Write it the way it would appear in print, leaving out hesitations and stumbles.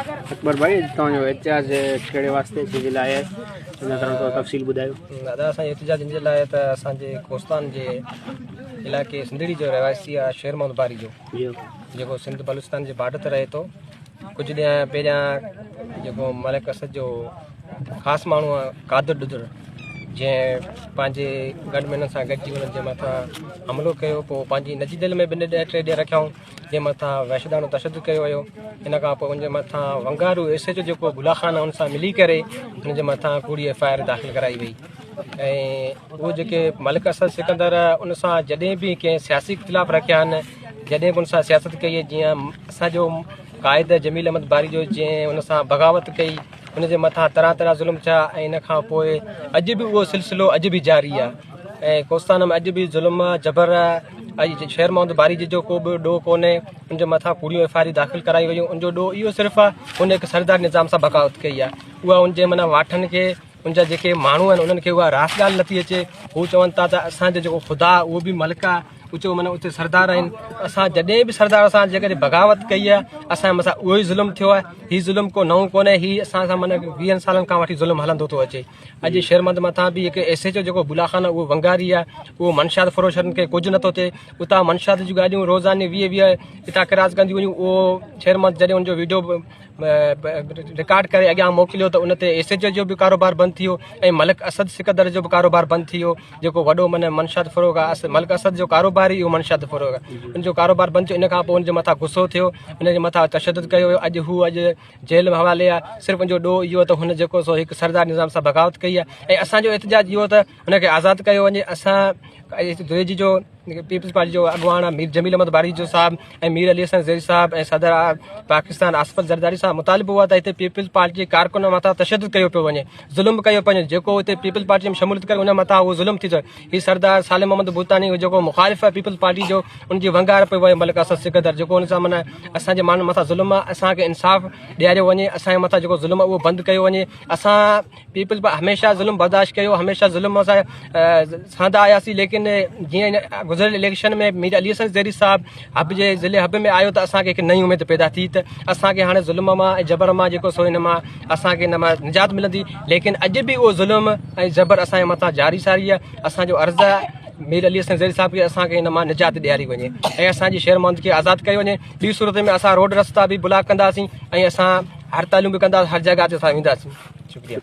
اڪبر ڀائي توهان جو احتجاج ڪهڙي واسطي جي لاء آهي ان طرح ٿورو تفصيل ٻڌايو. دادا اسان جو احتجاج ان جي لاء ته اسان جي ڪوستان جي علائقي سنڌڙي جو رهواسي آهي شير محمد باري جو جيڪو سنڌ بلوچستان جي بارڊر تي رهي ٿو ڪجهه ڏينهن پهريان جيڪو ملڪ اسد جو خاص ماڻهو آهي قادر ڏڌڙ جنهن پنهنجي گڏ مينن سان گڏجي انهن جي مٿان حملو ڪيو پوء پنهنجي نجي دل ۾ ٻن ڏينهن ٽي ڏينهن رکيائون جنهن مٿان وحشداڻو تشدد ڪيو ويو ان کان پوء ان جي مٿان ونگارو ايس ايچ او جيڪو گلا خان ان سان ملي ڪري ان جي مٿان ڪوڙي ايف I R داخل ڪرائي وئي ۽ اهو جيڪي ملڪ اسد سڪندر ان سان جڏهن به ڪنهن سياسي اختلاف رکيا آهن جڏهن به ان سان سياست ڪئي جيئن اسان جو قائد جميل احمد باريجو جنهن ان سان بغاوت ڪئي ان جي مٿان طرح طرح ظلم ٿيا ۽ ان کان پوء اڄ به اهو سلسلو اڄ به جاري آهي ۽ ڪوستان ۾ اڄ به ظلم جبر اڄ شير محمد باريجي جو ڪو به ڏوهه ڪونهي ان جي مٿان ڪوڙيون ايف I R داخل ڪرايون ويون ان جو ڏوهه اهو صرف آهي ان هڪ سردار نظام سان بغاوت ڪئي آهي اها ان جي معنيٰ واٺن کي ان جا جيڪي ماڻهو آهن انهن کي اها راس ڳالهه نٿي اچي هو چون ٿا ته اسان جو جيڪو خدا اهو به ملڪ آهي هو چيو معنيٰ اتي سردار آهن اسان جڏهن به سردار سان جيڪڏهن بغاوت ڪئي آهي اسان مٿان اهو ئي ظلم ٿيو آهي هي ظلم ڪو نئون ڪونهي هي اسان سان معنيٰ ويهن سالن کان وٺي ظلم هلندو ٿو اچي اڄ شيرمند مٿان به هڪ ايس ايچ او جيڪو بلا خان اهو ونگاري آهي اهو منشيات فروشن کي ڪجهه نٿو ٿئي اتان منشيات جون گاڏيون روزاني ويهه ويهه اتان ڪراس ڪنديون ويون اهو شيرمند جڏهن ان جو ويڊيو رڪارڊ ڪري اڳيان موڪليو ته ان تي ايس ايچ او جو به ڪاروبار بند ٿي ويو ۽ ملڪ اسد سڪندر جو به ڪاروبار بند ٿي ويو جيڪو وڏو من منشيات فروغ آهي ملڪ اسد جو ڪاروبار ئي اهو منشيات فروغ آهي ان جو ڪاروبار بند ٿيو ان کان پوء ان جي مٿان غصو ٿيو ان جي مٿان تشدد ڪيو ويو اڄ هو اڄ جيل حوالي آهي صرف ان جو ڏوهه اهو ته هن جيڪو سو هڪ سردار نظام سان بغاوت ڪئي آهي ۽ اسان جو احتجاج اهو ته هن کي آزاد ڪيو وڃي اسان دريجي جو پيپلز پارٽي جو اڳواڻ مير جميل احمد باريجو صاحب ۽ مير علي حسن زهري صاحب ۽ صدر پاڪستان آصف علي زرداري صاحب مطالبو هو ته هتي پيپلز پارٽي جي ڪارڪنن مٿان تشدد ڪيو پيو وڃي ظلم ڪيو پيو وڃي جيڪو هتي پيپلز پارٽي ۾ شموليت ڪري ان مٿان اهو ظلم ٿي ٿو هي سردار صالح محمد ڀوتاني جيڪو مخالف آهي پيپلز پارٽي جو ان جي ونگار پيو ويو ملڪ اسد سڪندر جيڪو ان سان معنيٰ اسان جي ماڻهن مٿان ظلم آهي اسان کي انصاف ڏياريو وڃي اسان جي مٿان جيڪو ظلم آهي اهو بند ڪيو وڃي اسان پيپلز پارٽي هميشه ظلم برداشت ڪيو هميشه ظلم اسان سهندا آياسين ليڪن جيئن گذريل اليڪشن ۾ مير علي حسن زهري صاحب حب جي ضلعي حب ۾ آيو ته اسان کي هڪ نئين اميد پيدا ٿي ته اسان کي هاڻي ظلم مان ۽ جبر مان جيڪو سو ان مان اسان کي ان مان نجات ملندي ليڪن اڄ به اهو ظلم ۽ جبر اسان جي مٿان جاري ساري آهي اسان جو عرض آهي مير علي حسن زهري صاحب کي اسان کي ان مان نجات ڏياري وڃي ۽ اسان جي شير محمد کي آزاد ڪيو وڃي ٻي صورت ۾ اسان روڊ رستا به بلاڪ ڪنداسين ۽ اسان هڙتالون به ڪنداسين هر جڳهه تي اسان وينداسين شڪريه.